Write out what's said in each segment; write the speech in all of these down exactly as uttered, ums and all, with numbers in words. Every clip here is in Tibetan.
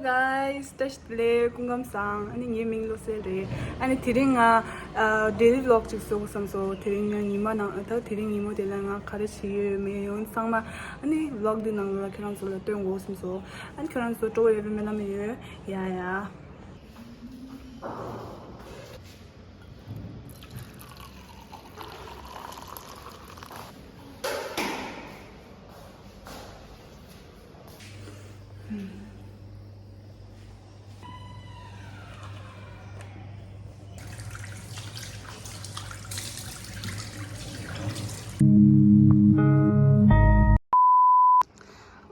Guys, བཀྲ་ཤིས་བདེ་ལེགས། སྐུ་ཁམས་བཟང་། ཨ་ནི་ངའི་མིང་བློ་གསལ་རེད། ཨ་ནི་དེ་རིང་ང་ཨ་daily vlog ཅིག་བཟོ་དགོས་བསམ་སོང་། དེ་རིང་ང་ཉི་མ་ནང་ད་དེ་རིང་ཉིན་མོ་དེ་ལ་ང་ག་རེ་བྱེད་ཡོད་མེད་ཡོང་ཚང་མ་ཨ་ནི་vlog འདི་ནང་ལ་ཁྱེད་རང་ཚོ་ལ་སྟོན་དགོས་བསམ་སོང་། ཨ་ནི་ཁྱེད་རང་ཚོ་སྤྲོ་བོ་ཡོད་པའི་སྨོན་ལམ་ཡོད། ཡ་ཡ།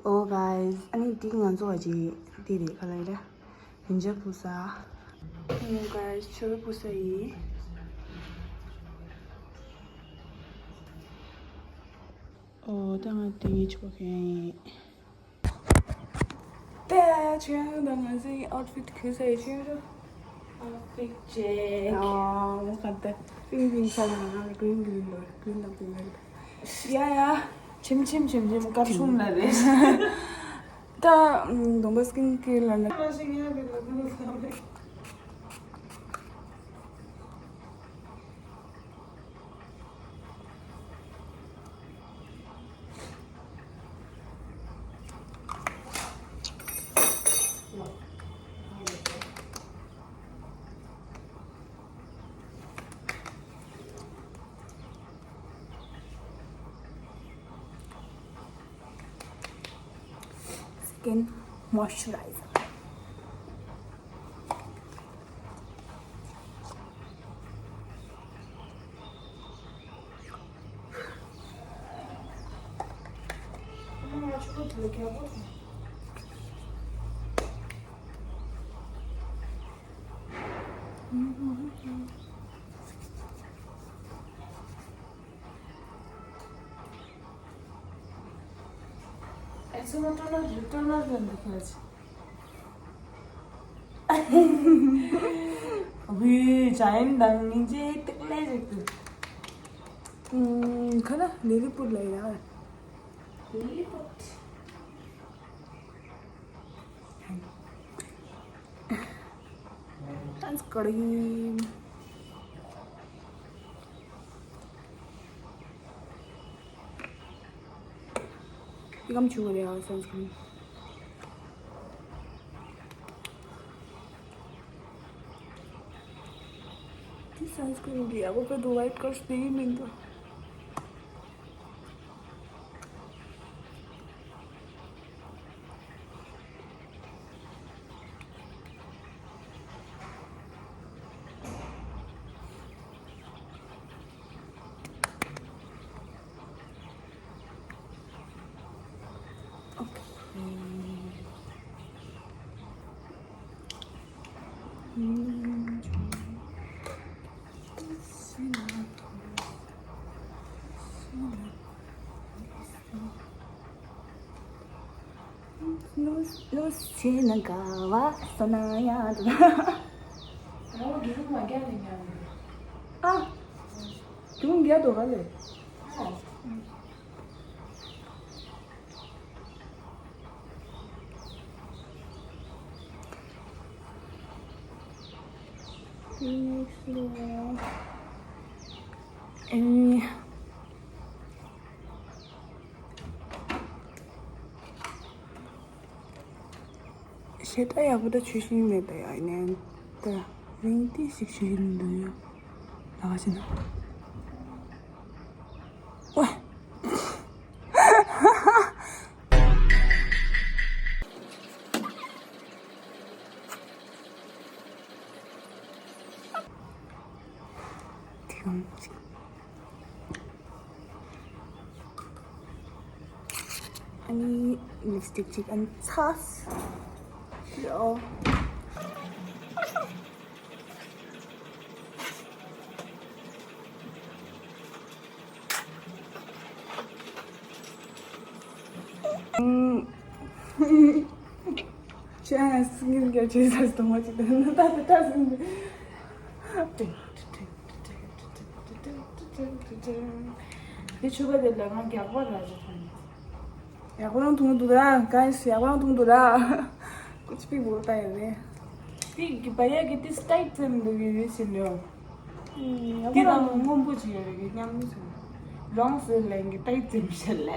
Oh guys, ཨ་ནི་འདི་ང་ཚོ་བ་ཅི་འདི་རེད། ག་ལ་རེད། ཡིན་ཇ་བུ་ས། Oh guys, ཆོས་བུ་ས་ཡིན། ཨོ་ད་ང་དེ་ངའི་ཆོག་ཁན་ཡིན། ད་ཆོས་ཡང་ད་ང་ཚོའི་outfit གོན་ས་ཡི་ཆོས་ར། Outfit check. ཨོ་ང་ད་pink pink ས་ན་green green ལོ་green དང་pink ལོ། ཡ་ཡ། ཆེམ་ཆེམ་ཆེམ་ཆེམ་སྐར་ཆུང་ལ་རེད། ད་གདོང་པ་skin care ལ་ན། Skin moisturizer. ཨེ་ཚོ་ན་སྤྲོ་ན་རི་སྤྲོ་ན་རི་འདི་ཁྱེར་ཅི། བུའི་ཇ་ཡིན་དང་ཉིན་ཅེ་ཏིག་ལེ་རིག་ཏུ། ཁ་ན་ལི་ལི་པུར་ལ་ཡ། ལི་ལི་པུར། Sunscreen. འདི་གམ་ཆུ་བ་རེད་ཨ། sunscreen. འདི་sunscreen འདི་ཡག་པོ་དཔེ་འདུག white cast དེ་ཡིན་མིན་འདུག Okay. ལུས་ལུས་བྱས་ན་དགའ་བ་བསོད་ནམས་ཡང་དུ། ཨ། རྒྱུན་རྒྱག་དོ་ག་ལེ། ཨ། ཞེ་དྲག་ཡག་པོ་ད་ཆོས་ཤིང་མེད་ད་ཡ་ནན་ད་རིང་ཏི་ཞིག་ཆོས་ཤིང་འདུག་ཡོད་ལ་ག་ཞིག་ན། ཝ། དེ་གང་ཅིག་ཨ་ནི་ལིབ་སི་ཊིག་ཅིག་ཨ་ནི་ཚ། ཡོ། ཁྱེད་ཨ་སི་ཀིན་ཀེར་བྱེད་ས་སྟོང་བ་ཅིག་དང་ད་ད་ད་སིན། དེ་ཆུ་བ་དེ་ལ་ང་རྒྱག་པ་ར་རེད་དང་། ཡག་པོ་རང་འཐུང་འདུག་ར། ག་ཡིན་ཡག་པོ་རང་འཐུང་འདུག་ར། ཀུ་ཆུ་པི་བོ་ཏ་ཡོད་རེད། དེ་གི་བ་ཡ་གི་དེ་སི་ཊའིཊ་ཙམ་འདུག་གི་རེད་ཟེར་ལོ། ཨུམ། དེ་དང་སྔོན་པོ་ཅིག་ཡོད་རེད་གི་མཉམ་ཟེར། ལོང་ཟེར་ལན་གི་ཊའིཊ་ཙམ་ཞིག་ལས།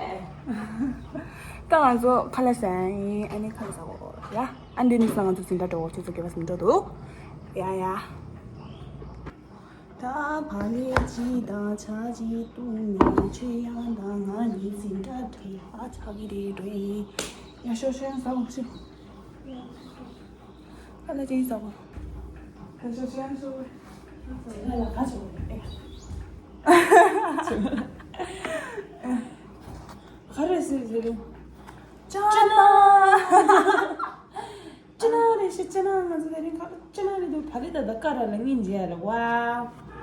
ད་ང་ཚོ་ཁ་ལག་ཟ་ཡིན། ཨ་ནི་ཁ་ལག་ཟ་གོ་ཡ། ཨ་འདི་ནི་ང་ཚོ་འཛིན་གྲྭ་འགྲོ་གོ་ཁྱོད་ཚོ་སྐྱེ་བ་སེམས་འགྲོ་འདུག་ཡ་ཡ། ད་བག་ལེབ་གཅིག་དང་ཇ་གཅིག་བཏུང་ནས་ཆོས་དབྱངས་དང་ང་གཉིས་འཛིན་གྲྭ་འགྲོ་ཡ་ཆགས་ཀྱི་རེད་འགྲོ་ཡིན། ཡ་ཤོག་ཤོག་ཟ་འོང་ཤོག་ཁ་ལག་ཅིག་ཟ་གོ་ཡ་ཤོག་ཤོག་ཤོག་ང་ལ་ཁ་ཆུ་ག་རེ་ཟེར་ཟེར་རེད། ཅ་ན། ཅི་ན་རེ་ཤི་ཅི་ན་ང་ཚོ་དེ་རིང་ཁ་ཅི་ན་རེ་དུ་ཕ་རི་ད་ད་ཀ་ར་ལ་ངིན་ཇེ་ར་ཝ།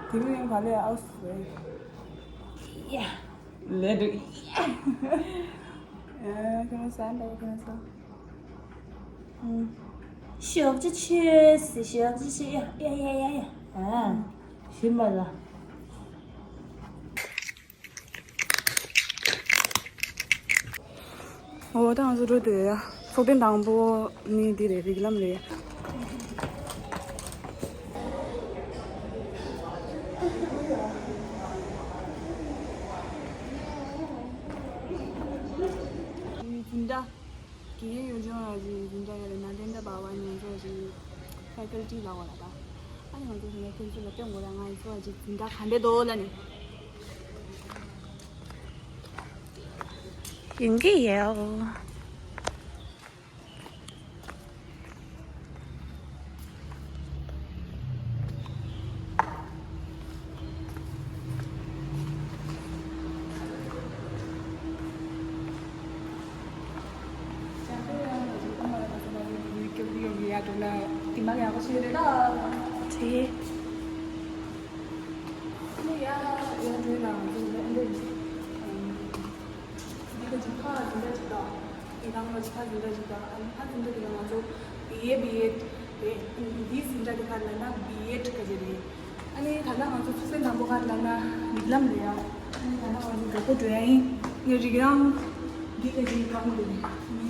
དེ་རིང་ཕ་ལེ་ཨའུ་སི་ཡ། ལེ་དུ་ཡ། ཁྱོད་ས་འདྲ་ཁྱོད་ས། ཤོག་ཅི་ཆེ་སི་ཤོག་ཅི་ཆེ་ཡ་ཡ་ཡ་ཡ་ཡ། ཨ། ཤི་མ་ལ། འོ་ད་ང་ཚོ་འགྲོ་དུས་ཡ། ཚོགས་ཐེངས་དང་པོ་ནི་འདི་རེད། རིགས་ལམ་རེད། འཛིན་གྲྭ། དགེ་རྒན་ཡོན་ཅོན་ལགས་ཀྱི་འཛིན་གྲྭ་ཡོད་རེད། ནཱ་ལེནྡྲ་བྷ་ཝན་ང་ཚོ་ཅིག་ཕེ་ཁལ་ཊི་ལ་འོ་ལ་ད། ཨ་ནི་ང་ཚོ་འཛིན་གྲྭ་ཁྱོད་ཚོ་ལ་སྟོན་དགོས་ལ། ང་ཚོ་ཅིག་འཛིན་གྲྭ་ག་འདྲས་འདུག་ལ་ནི། ཡིན་གྱི་ཡོད། འདི་ག་ཅིག་ཕ་འཛིན་གྲྭ་ཅིག་དང་། དེ་ནང་ལ་ཕ་འཛིན་གྲྭ་ཅིག་དང་། ཨ་ནི་ཕ་འཛིན་གྲྭ་དེ་ནང་ང་ཚོ་བི་ཨེ་བི་ཨེཌ་རེད། འདིའི་འཛིན་གྲྭ་དེ་ག་ལ་ན་བི་ཨེཌ་ག་ཅིག་རེད། ཨ་ནི་ད་ལྟ་ང་ཚོ་ཚོགས་ཐེངས་དང་པོ་ག་ལ་ན་རིགས་ལམ་རེད་ཡ། ཨ་ནི་ད་ལྟ་ང་ཚོ་དགའ་པོ་འགྲོ་ཡ་ཡིན། ངས་རིགས་ལམ་འདི་ག་ཅིག་གང་རེད། ཨ་ནི་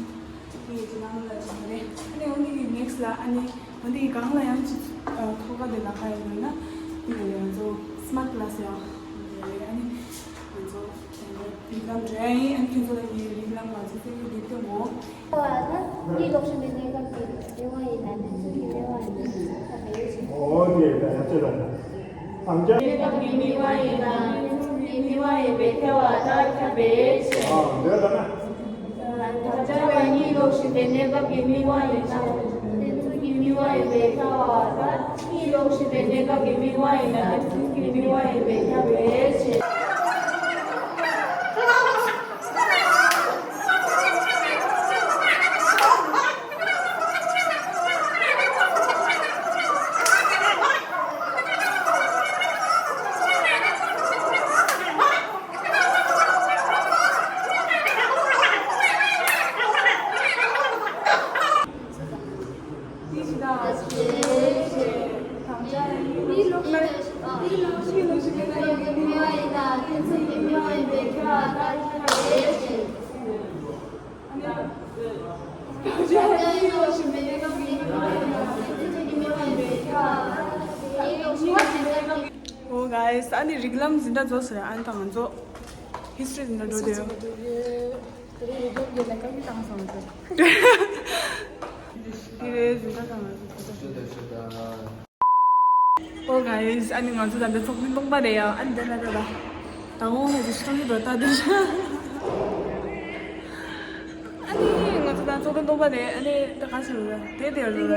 དེ་ག་ཅིག་ནང་ལ་ཅིག་རེད། ཨ་ནི་འོ་འདི་གི་ནེག་སི་ལ་ཨ་ནི་འོ་འདི་གི་སྒང་ལ་ཡང་ཅིག་ཐོག་ཁ་དེ་ལ་ཁ་ཡོད་ན་དེ་ག་ང་ཚོ་སི་མཱར་ཊི་ཀ་ལ་སི་ཡ་རེད། ཨ་ནི་ང་ཚོ། རིགས་ལམ་འགྲོ་ཡ་ཡིན། ཨ་ནི་ཁྱོད་ཚོ་ལ་ངའི་རིགས་ལམ་ང་ཚོ་བཙན་གྱིས་འདེབས་སྟོན་གོ། ཨོ་ད་གཉིད་ལོག་བཞིན་པའི་གནས་སྐབས་ཀྱི་མི་དབང་ཡིན་ན་དེ་ཚོ་གི་མི་དབང་ཡིན་ན་ཁྱབ་པའི་ཡོད་ཞིང་། ཨོ་དེ་ད་ཡ་ཚོད་ལ་ད། ཨང་ཅག་གནས་སྐབས་ཀྱི་མི་དབང་ཡིན་ན་དེ་ཚོ་གི་མི་དབང་ཡིན་པའི་ཁྱབ་པ་ལྟར་ཁྱབ་པའི་ཕྱིར། ཨ་འདོད་ལ་ན། ད་ལྟ་བ་གཉིད་ལོག་བཞིན་པའི་གནས་སྐབས་ཀྱི་མི་དབང་ཡིན་ན་དེ་ཚོ་གི་མི་དབང་ཡིན་པའི་ཁྱབ་པ་ལྟར། གཉིད་ལོག་བཞིན་པའི་གནས་སྐབས་ཀྱི་མི་དབང་ཡིན་ན་དེ་ཚོ་གི་མི་དབང་ཡིན་པའི་ཁྱབ་པའི་ཕྱིར། ཨོ་གྷའི་སི། ཨ་ནི་རིགས་ལམ་འཛིན་གྲྭ་རྫོགས་སོང་། ཨ་ནི་ད་ང་ཚོ་ཧི་སི་ཊོ་རི་འཛིན་གྲྭ་འགྲོ་དེ་ཡོད། དེ་རིང་རི་རྒྱུག་གི་ལས་ཀ་གི་བཏང་སོང་ཚེ། དེ་རེད། འཛིན་གྲྭ་དང་ང་ཚོ་ད་ལྟ། ཨོ་གྷའི་སི། ཨ་ནི་ང་ཚོ་ད་ལྟ་ཚོགས་མི་སྟོང་པ་རེད་ཡ། ཨ་ནི་དེ་ལ་ད་ད་ད་འོང་ལ་ཅི་སྟོང་གི་འགྲོ་ད་དེ། ཨ་ནི་ང་ཚོ་ད་ཚོགས་མི་སྟོང་པ་རེད། ཨ་ནི་ད་ག་ཚོད་རེད། དེ་དེ་རེད།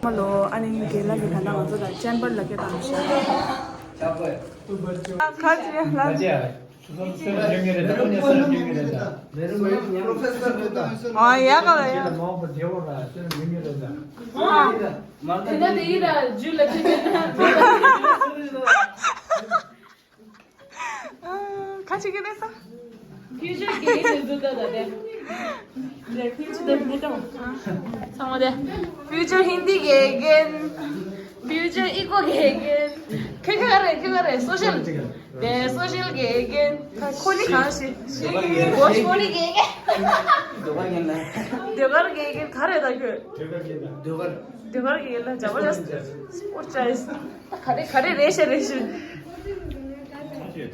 ཧ་ལོ། ཨ་ནི་རྒན་ལགས་ཀྱིས་ད་ལྟ་ང་ཚོ་ལ་ཅེམ་པར་ལ་སྐད་བཏང་ཤག་ཁ་ཅིག་ལ། ཨ་ཡ་ག་ལ་ཡ། དེ་ན་དེ་ཡི་ར་ཇུ་ལ་ཁྱེད་ཁ་ཅིག་གི་རེད་ས། ཕིའུ་ཅར་དགེ་རྒན་ཟེར་འདུག་ད་ད་དེ། ཚང་མ་དེ། ཕིའུ་ཅར་ཧིན་དི་དགེ་རྒན། ཕིའུ་ཅར་ཨི་ཀོ་དགེ་རྒན། ཁྱོད་ག་རེ་ཁྱོད་ག་རེ་སོ་ཤལ། དེ་སོ་ཤལ་དགེ་རྒན། ཁོ་ནི་གང་ཞིག་བོ་ཤ་མོ་ནི་དགེ་རྒན། ཟློས་གར་དགེ་རྒན་ག་རེ་ད་ཁྱོད། ཟློས་གར་དགེ་རྒན་ལ་འཇམ་པོ་ལ་སྤོར་ཅ་ཡིན། ག་རེ་ག་རེ་རེད་ཤ་རེད་ཤ། ཕིའུ་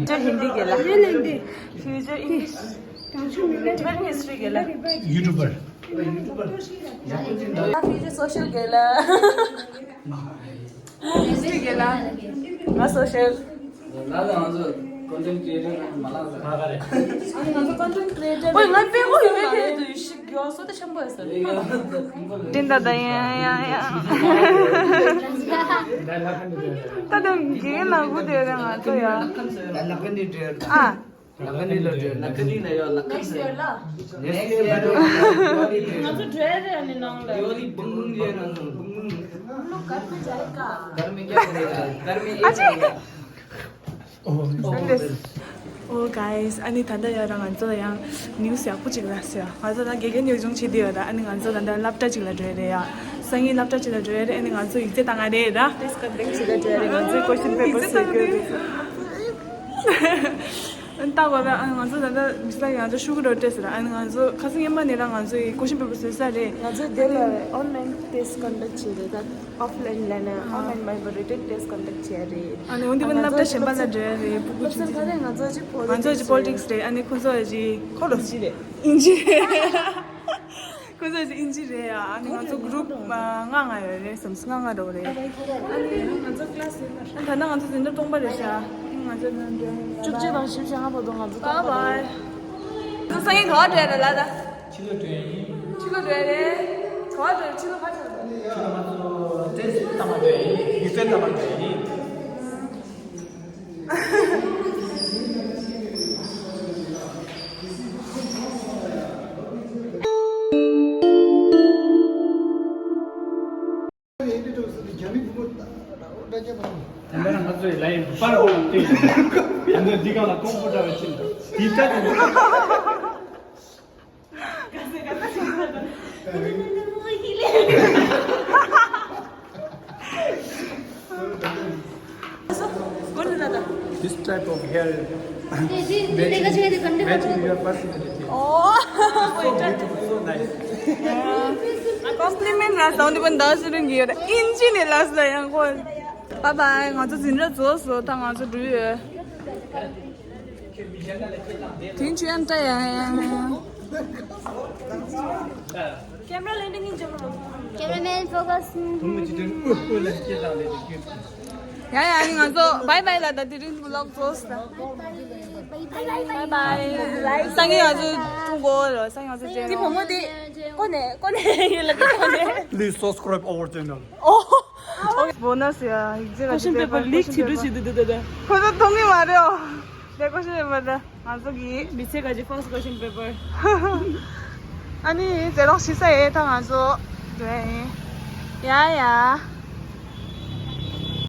ཅར་ཧིན་དི་དགེ་ལགས། ཕིའུ་ཅར་ཨིང་ལིཤ། ཊི་བི་ཨེན་ཧིས་ཊི་རི་དགེ་ལགས། ཡུ་ཊུབ་པར། ཕིའུ་ཅར་སོ་ཤལ་དགེ་ལགས། ཧིས་ཊི་རི་དགེ་ལགས། ང་སོ་ཤལ། ལ་ལ་ང་ཚོ་ཀོན་ཊེན་ཊི་ཀི་རི་ཨེ་ཊར་མ་ལགས་ལ། ང་ཚོ་ཀོན་ཊེན་ཊི་ཀི་རི་ཨེ་ཊར། ཨོ་ང་དཔེ་ཁོ་ཡོད་པའི་ཁ་ཡོད་དུ་ཡུ་ཤི་གི་ཨོ་སོ་ད་ཆེན་པོ་ཡོད་ས་རེད། ཏིན་ད་ད་ཡ་ཡ་ཡ། ད་དེ་གི་ནང་གུ་དེ་རེད་ང་ཚོ་ཡ། ཨ། ལ་ཀ་ནི་འདྲེ། ལ་ཀ་ནི་ལ་འདྲེ། ལ་ཀ་ནི་ལ་ཡོད། ལ་ཀ་ནི་ལ་ཡོད། ནེགསི་ཡར་ལ། ང་ཚོ་འདྲེ་རེད་ནི་ནང་ལ། ཡོ་ལི་བུང་བུང་ཡོད་ན་བུང་བུང་། ལོ་གར་མེ་ཇ་ཡི་ཀ། གར་མེ་ཀྱ་རེད། གར་མེ་ཨེ་ཅི། Oh guys, ཨ་ནི་ད་ལྟ་ཡ་ར་ང་ཚོ་ལ་ཡང་ནིའུ་སི་ཡག་པོ་ཅིག་ལ་ཟེར། ང་ཚོ་ད་དགེ་རྒན་ཉོ་ཆུང་བྱེད་དུ་ཡོད་ར། ཨ་ནི་ང་ཚོ་ད་ལྟ་སློབ་གྲྭ་ཅིག་ལ་འགྲོ་ཡ་རེད་ཡ། སང་ཉིན་སློབ་གྲྭ་ཅིག་ལ་འགྲོ་ཡ་རེད། ཨ་ནི་ང་ཚོ་ཡིག་ཚད་བཏང་ཡ་རེད་ར། ཏེས་ཀ་འདེགས་བྱེད་ལ་འགྲོ་ཡ་རེད། ང་ཚོའི་ཀོ་ཤིན་པེ་པར་བཟོ་དགོས་རེད། ཨ་ནི་ད་གོ་ད་ཨ་ནི་ང་ཚོ་ད་ལྟ་མི་ས་ཡང་ཚོ་ཤུ་གུ་རོ་སྤྲད་ཟེར་ར། ཨ་ནི་ང་ཚོ་ཁ་སང་ཉི་མ་ནས་ར་ང་ཚོ་ཡི་ཀོ་ཤིན་པེ་པར་བཟོ་ས་རེད། ང་ཚོ་དེ་ལ་ཨོན་ལའིན་ཏེས་ཀ་ཀོན་ཌག་བྱེད་རེད་ད། ཨོཕ་ལའིན་ལ་ན་ཨོན་ལའིན་མ་ཡིན་པ་རི་ཊན་ཏེས་ཀ་ཀོན་ཌག་བྱས་རེད། ཨ་ནི་འོན་ཏེ་ང་སློབ་གྲྭ་གཞན་པ་ལ་འགྲོ་ཡ་རེད། སློབ་ཚན་ག་རེ། ང་ཚོ་ཅི་ཕོ་ལི་ཊིག་སི། ང་ཚོ་ཅི་ཕོ་ལི་ཊིག་སི་རེད། ཨ་ནི་ཁོ་ཚོ་ཅི་ཁོ་ལོ་ཅི་རེད། ཨིན་ཇི། ཁོ་ཚོ་ཅི་ཨིན་ཇི་རེད་ཡ། ཨ་ནི་ང་ཚོ་གུ་རུབ་ལྔ་ལྔ་ཡོད་རེད། སམ་སི་ལྔ་ལྔ་འགྲོ་རེད། ཨ་ནི་ང་ཚོ་ཀི་ལ་སི་ཡིན་པ། ཨ་ད་ནི་ང་ཚོ་འཛིན་གྲྭ་སྟོང་པ་རེད་ཤག་ང་ཚོ་བཅུ་གཅིག་དང་བཞི་བཅུ་ལྔ་བར་དུ་ང་ཚོ། Bye bye. ང་ཚོ་སང་ཉིན་ག་པར་འགྲོ་ཡ་རེད་ལ་ད། ཕྱི་ལོགས་འགྲོ་ཡ་ཡིན། ཕྱི་ལོགས་འགྲོ་ཡ་རེད། ག་པར་འགྲོ་ཡ། ཕྱི་ལོགས་ག་པར་འགྲོ་ཡ། ཕྱི་ལོགས་ང་ཚོ་ཏེས་ཀ་བཏང་བ་འགྲོ་ཡ་ཡིན། ཡིག་ཚད་བཏང་བ་འགྲོ་ཡ་ཡིན། ད་ལྟ་ང་ཚོའི་ལ་ཡིན་པར་འོང་དུས། ད་ལྟ་འདི་ག་ལ་ཀོང་པོ་འདྲ་བ་ཕྱིན། དེ་ལྟ་དུ། This type of hair matching, matching your personality. Oh, so beautiful, so nice. ཨ་ཀོམ་པི་ལི་མེན་ཊི་ར་སོང་དེ་བན་ད་སུ་རིང་གི་ཡོད། ཨིན་ཇི་ནས་ལབ་སོང་ཡང་ཁོ། Bye bye. ང་ཚོ་འཛིན་གྲྭ་རྫོགས་སོང་། ད་ང་ཚོ་འགྲོ་ཡོད། དུས་ཆེན་ཏྲ་ཡང་ཡང་། Camera landing in camera. Cameraman focus. ཡ་ཡ། ཨ་ནི་ང་ཚོ་bye bye ལ་ད། དེ་རིང་བི་ལོག་རྫོགས་སོང་། Bye bye. སང་ཉིན་ང་ཚོ་ཀྲུང་གོ་ལ། སང་ཉིན་ང་ཚོ་ཅན། དེ་བུ་མོ་དེ་ཀོ་ནས་ཀོ་ནས་ཡོད་ལ། ཀོ་ནས། Please subscribe our channel. ཨོ། བོ་ནས་ཡ། ཡིག་ཚད་ཀོ་ཤིན་པེ་པར་ལིག་བྱེད་འགྲོ་བྱེད་འདུག་ད་ད། ཁོ་ཚོ་མཐོང་གི་མ་རེད། ཨོ། དེ་ཀོ་ཤིན་པེ་པར་ད་ང་ཚོ་གི། མི་ཚེ་ག་ཅི་first question paper. ཨ་ནི་ཛེ་རོག་སི་བྱེད་ས་ཡོད། ད་ང་ཚོ་འགྲོ་ཡ་ཡིན། ཡ་ཡ།